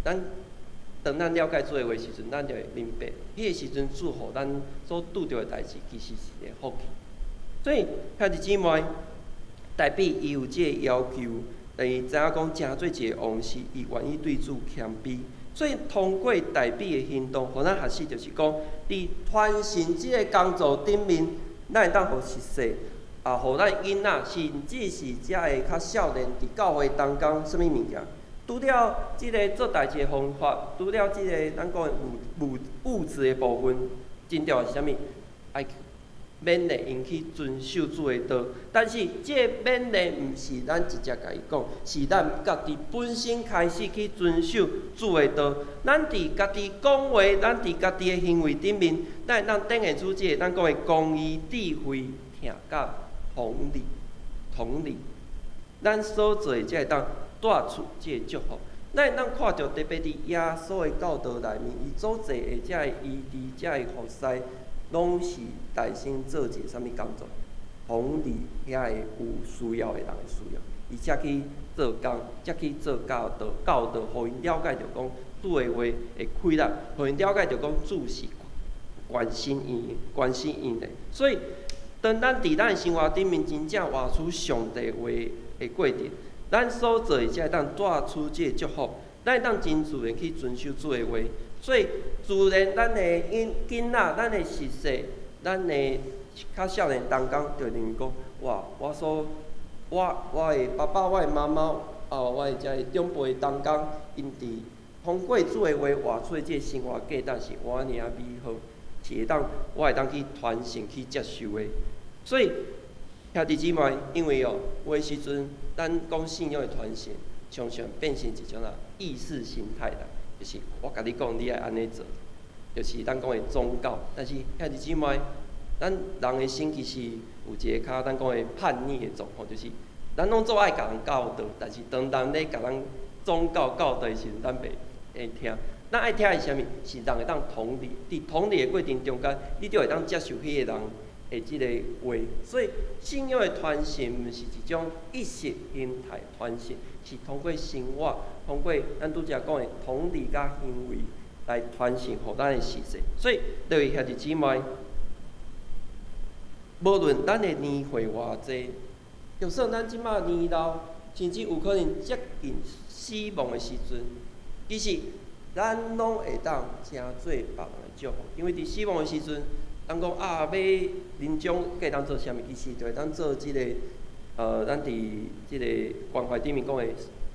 咱當咱了解主的話時陣，咱就會明白，彼個時陣主予咱所拄著的代誌，其實是個福氣。所以兄弟姊妹，大衛伊有這個要求。伊知影講，成做一個王是伊願意對主謙卑，所以通過大衛的行動，予咱學習就是講，佇傳承這个工作頂面，咱會當予實際，啊，予咱囡仔，甚至是遮个較少年，佇教會當中，啥物物件？除了這个做代誌的方法，除了這个咱講的物質的部分，真重要是啥物？愛勉勵𪜶去遵守主的道，但是這個勉勵毋是咱直接共伊講，是咱家己本身開始去遵守主的道。咱佇家己講話，咱佇家己的行為頂面，咱會當展現出這個咱講的公義、智慧、疼佮同理、同理。咱所做的才會當帶出這個祝福。咱會當看著特別佇耶穌的教導內面，伊所做的這个醫治、這个服侍，攏是代先做一个啥物工作？同理遐个有需要的人的需要，伊才去做工，才去做教導，教導，予𪜶了解著講主的話會開啦，予𪜶了解著講主是關心𪜶、關心𪜶的。所以，當咱佇咱的生活頂面真正活出上帝話的過程，咱所做的才會當帶出這個祝福，咱會當真自然去遵守主的話。所以，自然咱的囡仔，咱的實際，咱的較少年同工就會認為講，哇，我所我我的爸爸、我的媽媽，啊，我的遮的長輩同工，𪜶佇通過主的話活出這个生活價值是偌爾美好，是會當我會當去傳承去接受的。所以兄弟姊妹，因為哦，有的時陣咱講信仰的傳承，常常變成一種啊意識形態啦，就是我共你講，你愛按呢做，就是咱講的宗教。但是兄弟姊妹，咱人的心其實有一个較咱講的叛逆的狀況，就是咱攏總愛共人教導，但是當人咧共咱宗教教導的時陣，咱袂會聽。咱愛聽的是啥物？是人會當同理，佇同理的過程中間，你就會當接受彼個人的這个話。所以信仰的傳承毋是一種意識形態傳承，是通過生活，通過咱拄才講的同理佮行為來傳承予咱的世代。所以，各位兄弟姊妹，無論咱的年歲偌濟，就算咱這馬年老，甚至有可能接近死亡的時陣，其實咱攏會當成做別人的祝福。因為佇死亡的時陣，咱講啊，欲臨終會當做啥物？其實就會當做這个，咱佇這个關懷頂面講的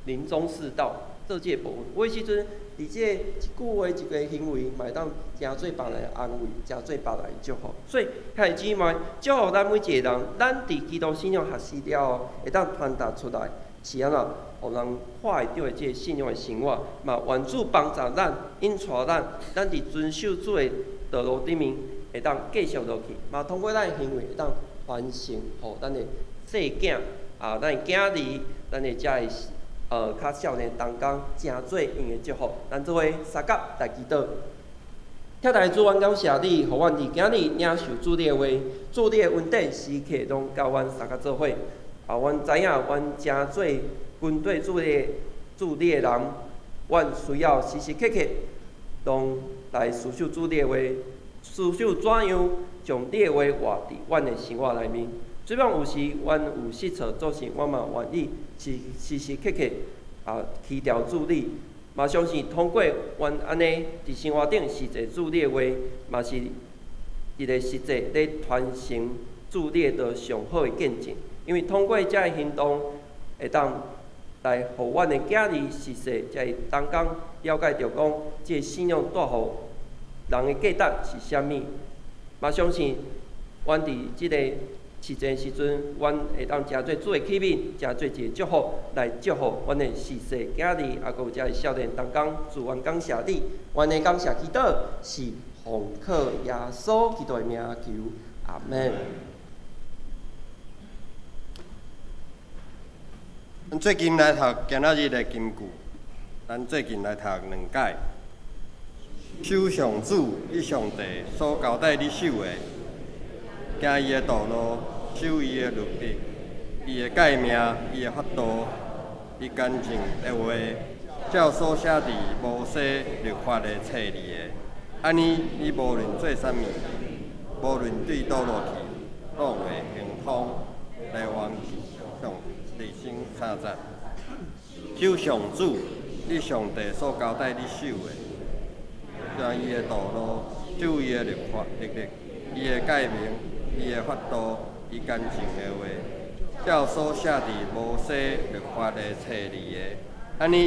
臨終四道，做這个部分。有的時陣，佇這个一句話、一个行為，嘛會當成做別人的安慰，成做別人的祝福。所以，兄弟姊妹，祝福咱每一个人，咱佇基督信仰學習了後，會當傳達出來，是按怎？予人看會著的這个信仰的生活，嘛願主幫助咱，引帶咱，咱佇遵守主的道路頂面，會當繼續落去，嘛通過咱的行為，會當傳承予咱的細囝啊，咱的囝兒，咱的遮的較少年同工，成做𪜶的祝福。咱做伙相佮來祈禱。疼愛主，阮感謝你，予阮佇今日領受主你的話，主你的恩典時刻攏佮阮相佮做伙。啊，阮知影，阮成做跟綴主你的人，阮需要時時刻刻攏來思想主你的話，思想怎樣將你的話活佇阮的生活內面。雖然有時阮有失錯做事，我嘛願意時時時刻刻啊祈求主你，嘛相信通過阮按呢佇生活頂實踐主你的話，嘛是一个實際咧傳承主你的道上好的見證。因為通過這个行動，會當來予阮的囝兒實際才會同工了解著講，這个信仰帶予人的價值是啥物。嘛相信阮佇這个實踐時陣，阮會當成做主的器皿，成做一个祝福，來祝福阮的世世囝兒，抑閣有遮个少年同工。主，阮感謝你，阮的感謝祈禱是奉靠耶穌基督的名求，阿門。咱最近來讀今仔日的金句，咱最近來讀兩解。守上主你上帝所交代你守的，行伊的道路，守伊的律例，伊的誡命，伊的法度，伊乾淨的話，照所寫佇摩西律法的冊裡的。按呢，你無論做啥物，無論對佗落去，攏會亨通。列王紀上二章三節。守上主你上帝所交代你守的，行伊的道路，守伊的律法律例，伊的誡命，伊的法度，伊乾淨的話，照所寫佇摩西律法的冊裡的。按呢，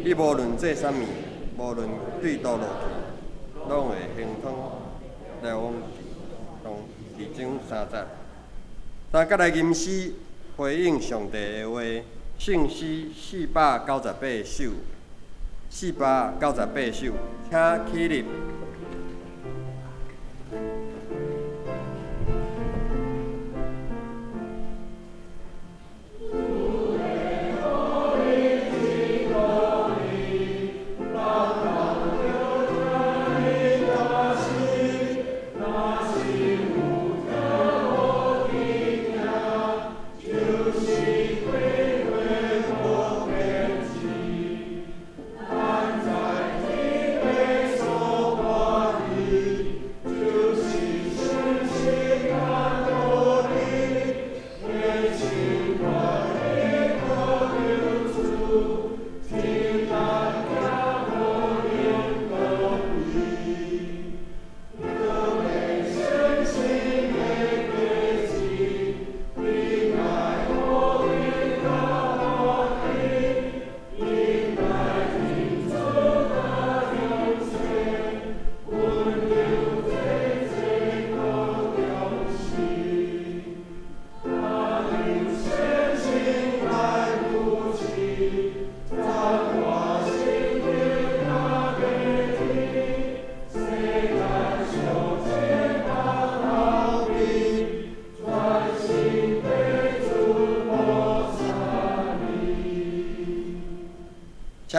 你無論做啥物，無論對佗落去，攏會亨通。列王紀上二章三節。三佮來吟詩回應上帝的話，聖詩498首，498首，請起立。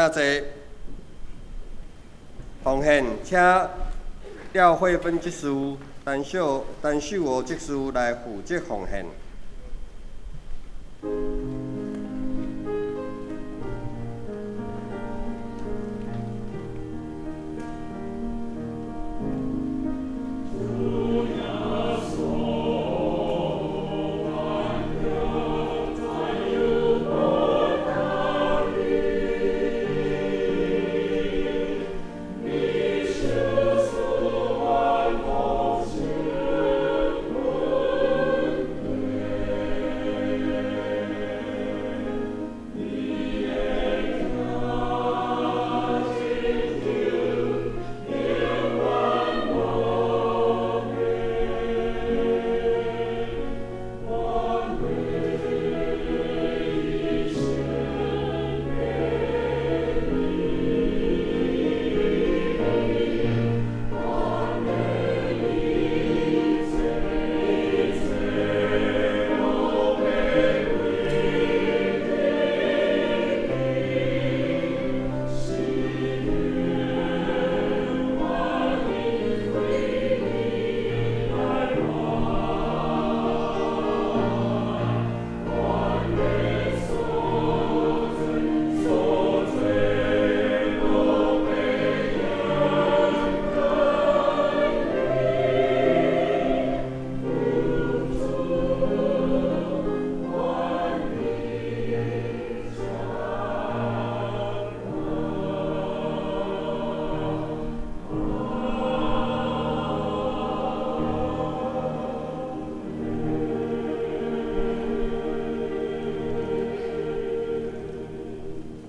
請坐。奉獻，請廖慧芬執事、陳秀娥執事來負責奉獻。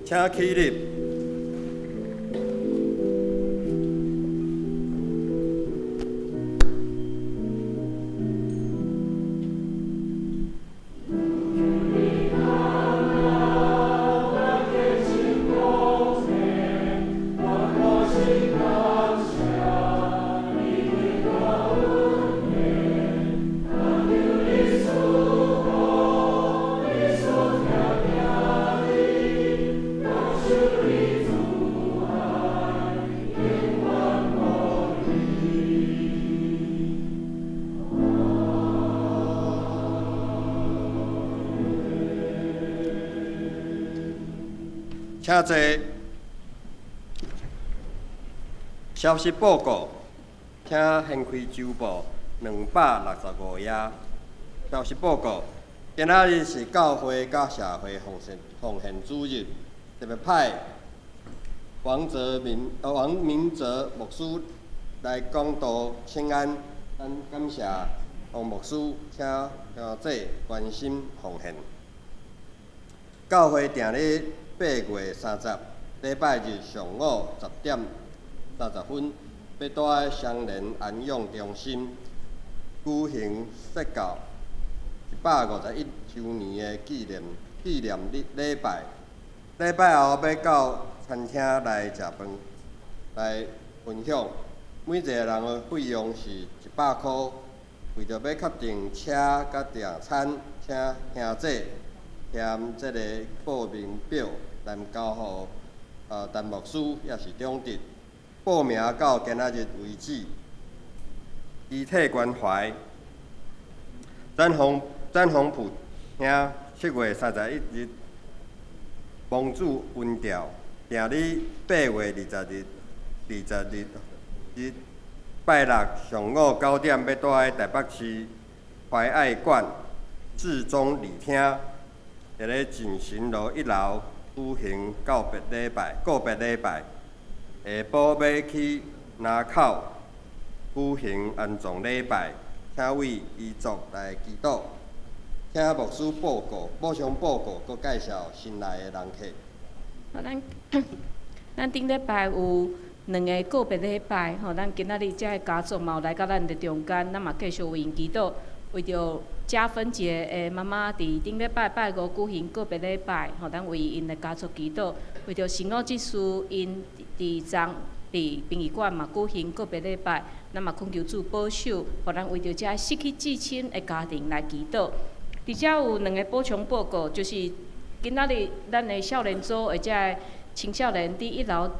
請起立。請坐。消息報告，請掀開周報265頁。消息報告，今仔日是教會佮社會奉獻主日，特別派王明哲牧師來講道請安。咱感謝王牧師，請兄弟關心奉獻。教會定咧8月30，禮拜日上午10點30分，欲佇雙連安養中心舉行釋教151週年的紀念日禮拜。禮拜後欲到餐廳來食飯，來分享。每一個人的費用是100箍。為著欲確定車佮訂餐，請兄弟填這个報名表來交予陳牧師，抑是長執。報名到今仔日為止。遺體關懷，詹宏甫兄7月31日亡主恩吊，定佇8月20日、22日拜六上午9點，欲佇台北市懷愛館至中禮廳，佇咧錦行樓1樓舉行告別禮拜。告別禮拜，下晡欲去林口舉行安葬禮拜，請為遺族來祈禱。請牧師報告，補充報告，閣介紹新來的人客。好，咱頂禮拜有兩个告別禮拜，吼，咱今仔日遮个家族嘛有來到咱的中間，咱嘛繼續為𪜶祈禱，為著嘉芬姐的媽媽佇頂禮拜拜五舉行告別禮拜，吼，咱為𪜶的家族祈禱；為著神樂執事𪜶佇昨佇殯儀館嘛舉行告別禮拜，咱嘛懇求主保守，予咱為著遮失去至親的家庭來祈禱。佇遮有兩个補充報告，就是今仔日咱的少年組的遮个青少年佇一樓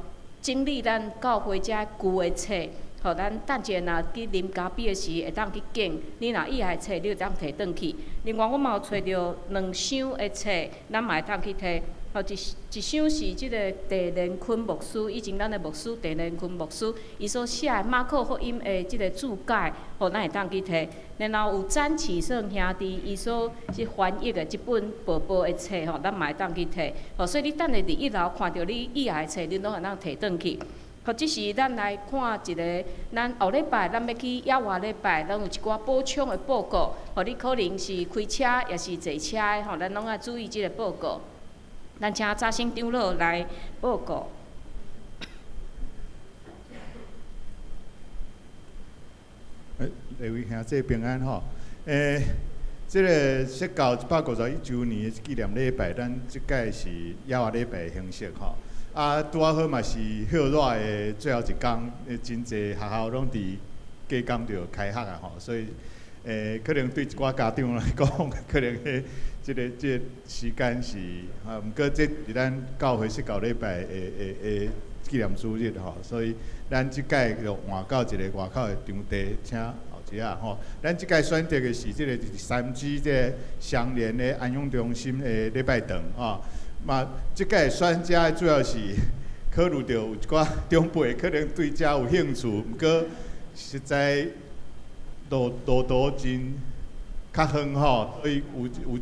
整理咱教會遮舊的冊，予咱等者若去啉咖啡的時會當去揀。你若意愛冊，你就當提轉去。另外，我嘛有揣著兩箱的冊，咱嘛會當去提。吼，一一箱是這个鄭連坤牧師，以前咱的牧師鄭連坤牧師，伊所寫的馬可福音的這个注解，予咱會當去提。然後有詹啟勝兄弟伊所去翻譯的這本薄薄的冊，吼，咱嘛會當去提。吼，所以你等下佇一樓看著你意愛的冊，你攏會當提轉去。好，這時咱來看一个，咱後禮拜咱欲去野外禮拜，咱有一寡補充的報告。予你可能是開車，抑是坐車的，吼，咱攏愛注意這个報告。咱請早生長老來報告。各位兄弟平安吼。這个釋教151週年的紀念禮拜，咱這擺是野外禮拜的形式吼。啊，拄仔好嘛是歇熱的最後一工，真濟學校攏佇隔工就開學啊吼，所以可能對一寡家長來講，可能彼這個時間是啊，毋過這是咱教會釋教禮拜的紀念主日吼，所以咱這擺就換到一个外口的場地，請後一下吼。咱這擺選擇的是這个三芝這个相連的安養中心的禮拜堂吼。嘛，這擺選這主要是考慮著有一寡長輩可能對這有興趣，毋過實在路途真較遠吼，所以有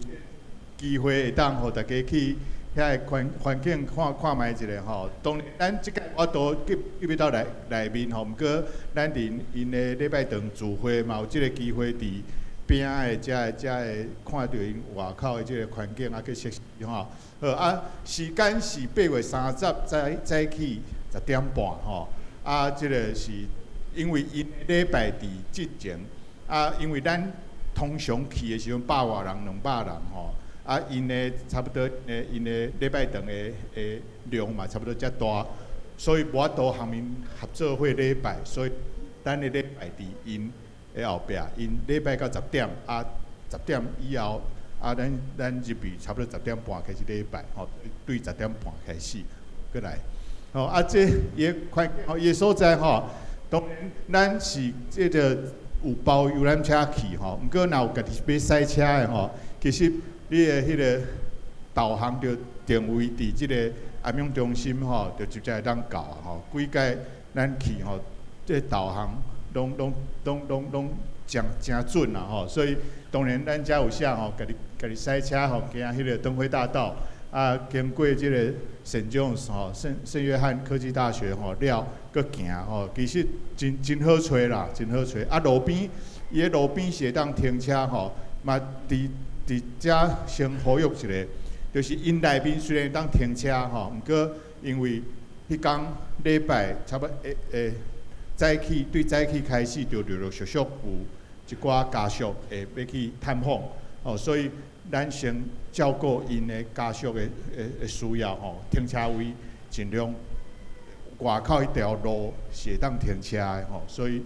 機會會當予大家去遐个環境看看覓一下吼。當然，咱這擺我都入去到內面吼，毋過咱佇𪜶的禮拜堂聚會嘛有這个機會佇邊仔的遮會看著𪜶外口的這个環境啊，佮設施吼。好啊，時間是8月30早起10點半吼。啊，這个是因為𪜶禮拜佇進前，啊，因為咱通常去的時陣百外人、200人吼，啊，𪜶的差不多，𪜶的禮拜堂的量嘛差不多遮大，所以無法度和𪜶合做伙禮拜，所以咱的禮拜佇𪜶的後壁，𪜶禮拜到十點，啊，十點以後，啊，咱入去差不多十點半開始禮拜，吼，對十點半開始，閣來，吼，啊，這伊的環吼，伊的所在吼，當然咱是這个有包遊覽車去吼，毋過若有家己欲駛車的吼，其實你的彼个導航就定位佇這个安養中心吼，就直接會當到啊吼。幾擺咱去吼，這導航攏誠準啦吼。所以當然咱遮有寫吼，家己駛車吼，行彼个燈輝大道，啊，經過這个聖約吼，聖約翰科技大學吼了，閣行吼，其實真好揣啦，真好揣。啊，路邊伊个路邊是會當停車吼，嘛佇遮先呼籲一下，就是𪜶內面雖然會當停車吼，毋過因為彼工禮拜差不多會早起對早起開始就陸陸續續有一寡家屬會欲去探訪，哦，所以咱先照顧𪜶的家屬的需要吼，停車位盡量外口彼條路是會當停車的吼，所以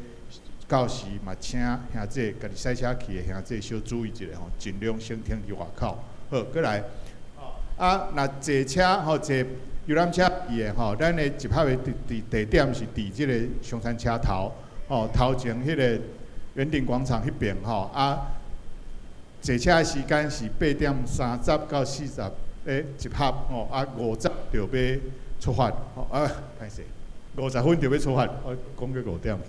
到時嘛請兄弟家己駛車去的兄弟小注意一下吼，盡量先停佇外口。好，閣來，啊，若坐車吼坐遊覽車去的吼，咱的集合的地點是佇這个松山車頭，吼，頭前彼个圓頂廣場彼邊吼，啊，坐車的時間是8點30到40集合吼，啊，50就欲出發，吼，啊，歹勢，50分就欲出發，我講過5點去，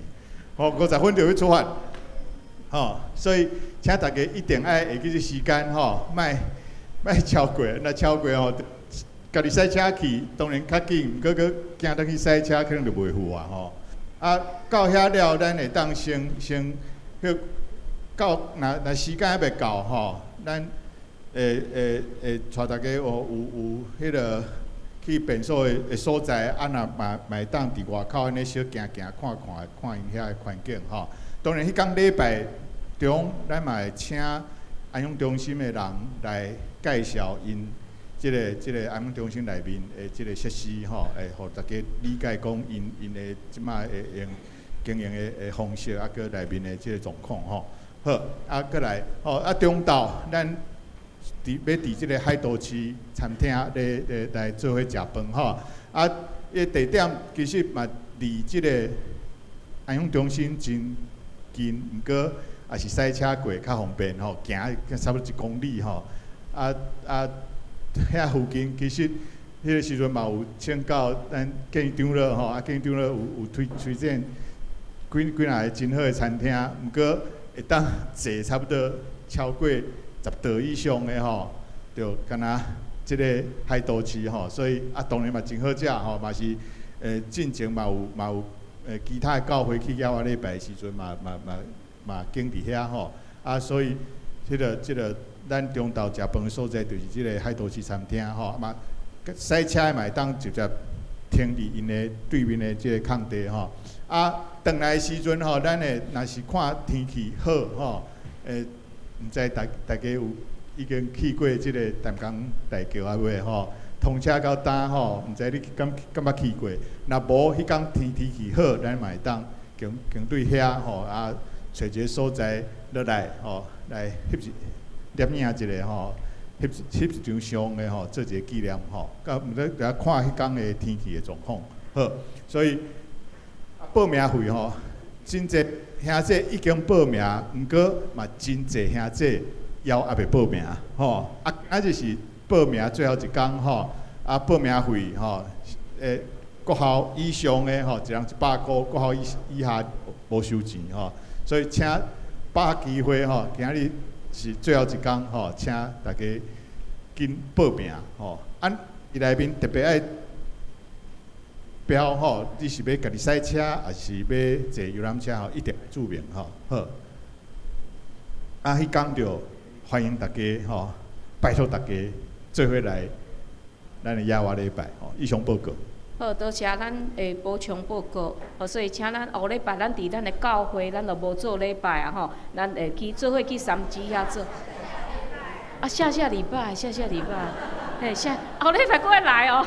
吼，50分就欲出發，吼，所以請大家一定愛會記這時間吼，莫超過，若超過吼，家己駛車去當然較緊，毋過閣驚轉去駛車可能就袂赴啊吼。啊，到遐了，咱會當先彼到，若時間猶未到吼，咱會帶大家有彼个去便所的所在，啊，若嘛會當佇外口按呢小行行看看，看𪜶遐的環境吼。當然，彼工禮拜中，咱嘛會請安養中心的人來介紹𪜶這个安養中心內面的這个設施吼，會予大家理解講𪜶的這擺的用經營的方式，啊，閣內面的這个狀況吼。好，啊，閣來，吼，啊，中晝咱佇欲佇這个海都市餐廳咧咧來做伙食飯吼。啊，伊地點其實嘛離這个安養中心真近，毋過也是駛車過較方便吼，行差不多一公里吼。啊啊，遐附近其實彼个時陣嘛有請教咱建議長老吼，啊建議長老有有推推薦幾幾若个真好的餐廳，毋過會當坐差不多超過10桌以上的吼，就敢若這个海都市吼，所以啊當然嘛真好食吼，嘛是進前嘛有嘛有其他的教會去遐禮拜的時陣嘛嘛嘛嘛經佇遐吼，啊所以這个這个咱中晝食飯的所在就是這个海都市餐廳吼，嘛駛車嘛會當直接停佇𪜶的對面的這个空地吼。啊，轉來的時陣吼，咱會若是看天氣好吼，毋知大大家有已經去過這个淡江大橋啊未吼？通車到今吼，毋知你敢敢捌去過？若無，彼工天天氣好，咱嘛會當經經對遐吼啊，揣一个所在落來吼，來翕一攝影一下吼，翕翕一張相的吼，做一個紀念吼。佮毋知著看彼工的天氣的狀況，好，所以報名費吼，真濟兄弟已經報名，毋過嘛真濟兄弟猶猶未報名吼。啊，啊就是報名最後一工吼，啊報名費吼，國校以上的吼，一人100箍，國校以以下無收錢吼。所以請把握機會吼，今仔日是最後一工吼，請大家緊報名吼。啊，伊內面特別愛標吼，你是欲家己駛車，抑是欲坐遊覽車吼，一定愛註明吼。好，啊，彼工就歡迎大家吼，拜託大家做伙來咱的野外禮拜吼。以上報告。好，多謝咱的補充報告。好，所以請咱後禮拜咱佇咱的教會，咱就無做禮拜啊吼，咱會去做伙去三芝遐做。啊，下下禮拜，下下禮拜，嘿，下後禮拜閣會來哦，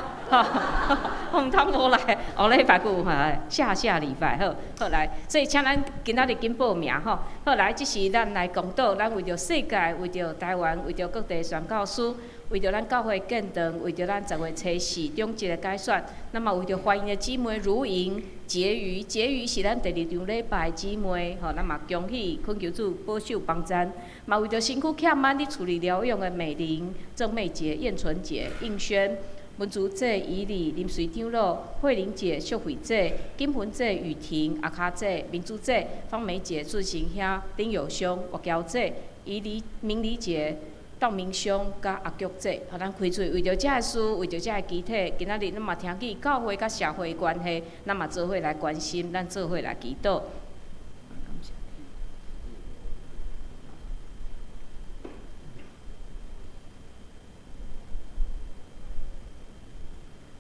毋通無來，後禮拜閣有哈，下下禮拜好，好來，所以請咱今仔日緊報名吼，好來，這是咱來講道，咱為著世界，為著台灣，為著各地宣教師，為著咱教會建堂，為著咱10月初四中一個改選，那麼為著懷孕的姊妹如瑩、婕妤，婕妤是咱第二場禮拜姊妹，吼，咱嘛恭喜，懇求主保守幫贊。嘛為著身軀欠滿佇厝裡療養的美玲、鄭妹姐、燕純姐、應軒、文竹姐、以禮、林水長老、慧玲姐、秀慧姐、金雲姐、雨婷、阿卡姐、明珠姐、方梅姐、俊成兄、丁友兄、岳嬌姐、以禮、明禮姐、道明兄佮阿菊姐，予咱開喙，為著這个事，為著這个肢體，今仔日咱嘛聽見教會佮社會的關係，咱嘛做伙來關心，咱做伙來祈禱。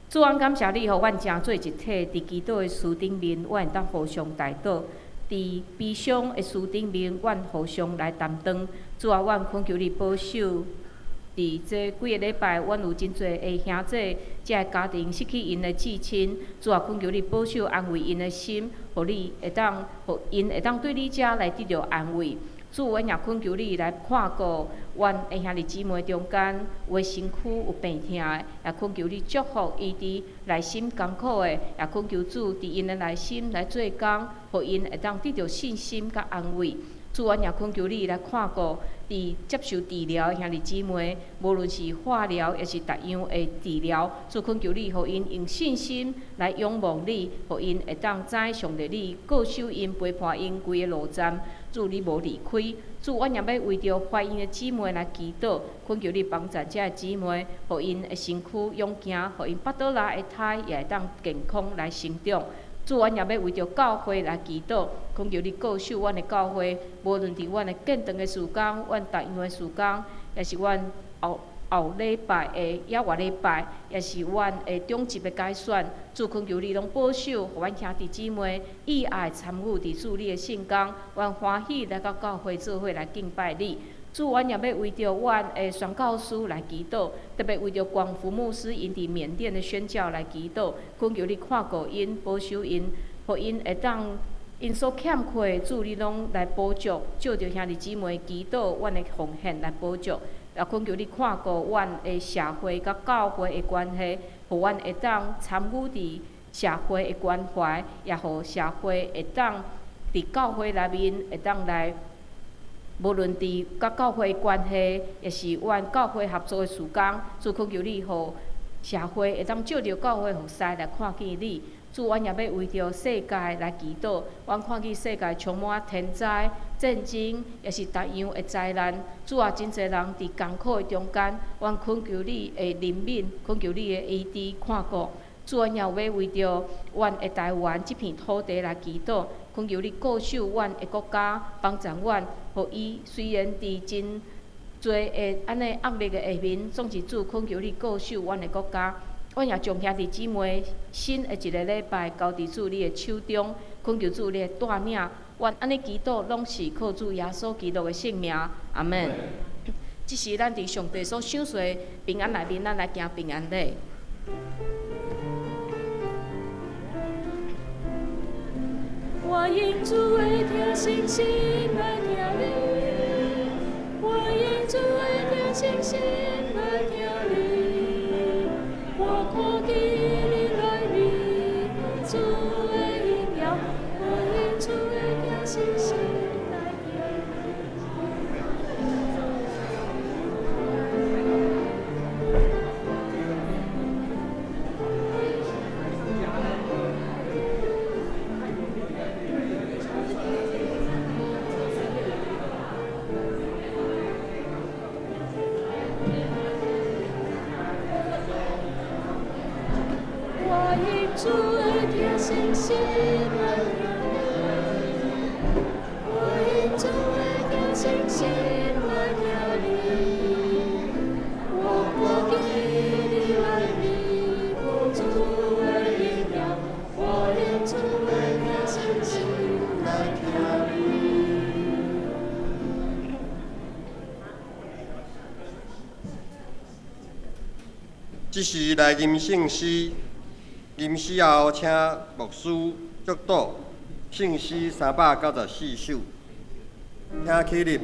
主，阮感謝你，予阮成做一體，佇基督的書頂面，阮會當互相代禱；佇悲傷的書頂面，阮互相來擔當。主啊，阮懇求你保守，佇這幾个禮拜，阮有真濟的兄弟，這个家庭失去𪜶的至親。主啊，懇求你保守安慰𪜶的心，予你會當，予𪜶會當對你遮來得著安慰。主，阮也懇求你來看顧阮的兄弟姊妹中間，有的身軀有病痛的，也懇求你祝福伊佇內心艱苦的，也懇求主佇𪜶的內心來做工，予𪜶會當得著信心佮安慰。主，阮也懇求你來看顧佇接受治療的兄弟姊妹，無論是化療抑是別樣的治療，主懇求你，予𪜶用信心來仰望你，予𪜶會當知上帝你顧守𪜶陪伴𪜶規个路站。主，你無離開。主，阮也欲為著懷孕的姊妹來祈禱，懇求你幫助這个姊妹，予𪜶的身軀勇健，予𪜶腹肚內的胎也會當健康來成長。主，阮也欲為著教會來祈禱，懇求你顧守阮的教會，無論佇阮的建堂的事工，阮逐樣的事工，抑是阮後後禮拜的抑外禮拜，抑是阮的中集的改選，主懇求你攏保守，予阮兄弟姊妹意愛參與佇主你的聖工，阮歡喜來到教會做伙來敬拜你。主，阮也欲為著阮的宣教師來祈禱，特別為著廣福牧師𪜶佇緬甸的宣教來祈禱，懇求你看顧𪜶，保守𪜶，予𪜶會當𪜶所欠缺的，主你攏來補足，藉著兄弟姊妹祈禱，阮的奉獻來補足。也恳求你看顾阮的社會佮教會的關係，予阮會當參與佇社會的關懷，也予社會會當佇教會內面會當來，無論佇佮教會的關係，抑是阮教會合作的事工，主懇求你，予社會會當藉著教會服侍來看見你。主，阮也欲為著世界來祈禱。阮看見世界充滿天災、戰爭，抑是逐樣的災難。主啊，真濟人佇艱苦的中間，阮懇求你的憐憫，懇求你的醫治看顧。主，阮也有欲為著阮的台灣這片土地來祈禱，懇求你固守阮的國家，幫助阮，予伊雖然佇真濟的按呢壓力的下面，總是主懇求你固守阮的國家。阮也將兄弟姊妹新的一个禮拜交佇主你的手中，懇求主你的帶領。阮按呢祈禱，攏是靠主耶穌基督的聖名，阿門。這是咱佇上帝所賞賜平安內面，咱來行平安禮。我因主的疼惜心來聽你，我因主的疼惜心來聽你，我看見你內面主的榮耀，我因主的疼惜心來聽你。我因主的疼惜心來聽你，我因主的疼惜心來聽你，我看見你內面主的榮耀，我因主的疼惜心來聽你。這時來吟聖詩，吟詩後請牧師祝禱。聖詩394首，請起立。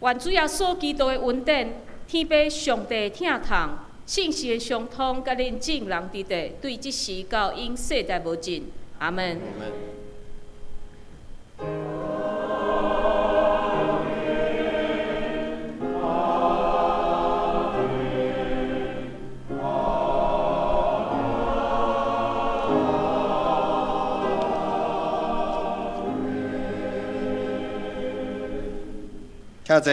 願主耶穌基督的恩典，天父上帝疼痛，聖神的相通，佮恁眾人佇佇，對這時到永世代無盡。阿門。請坐。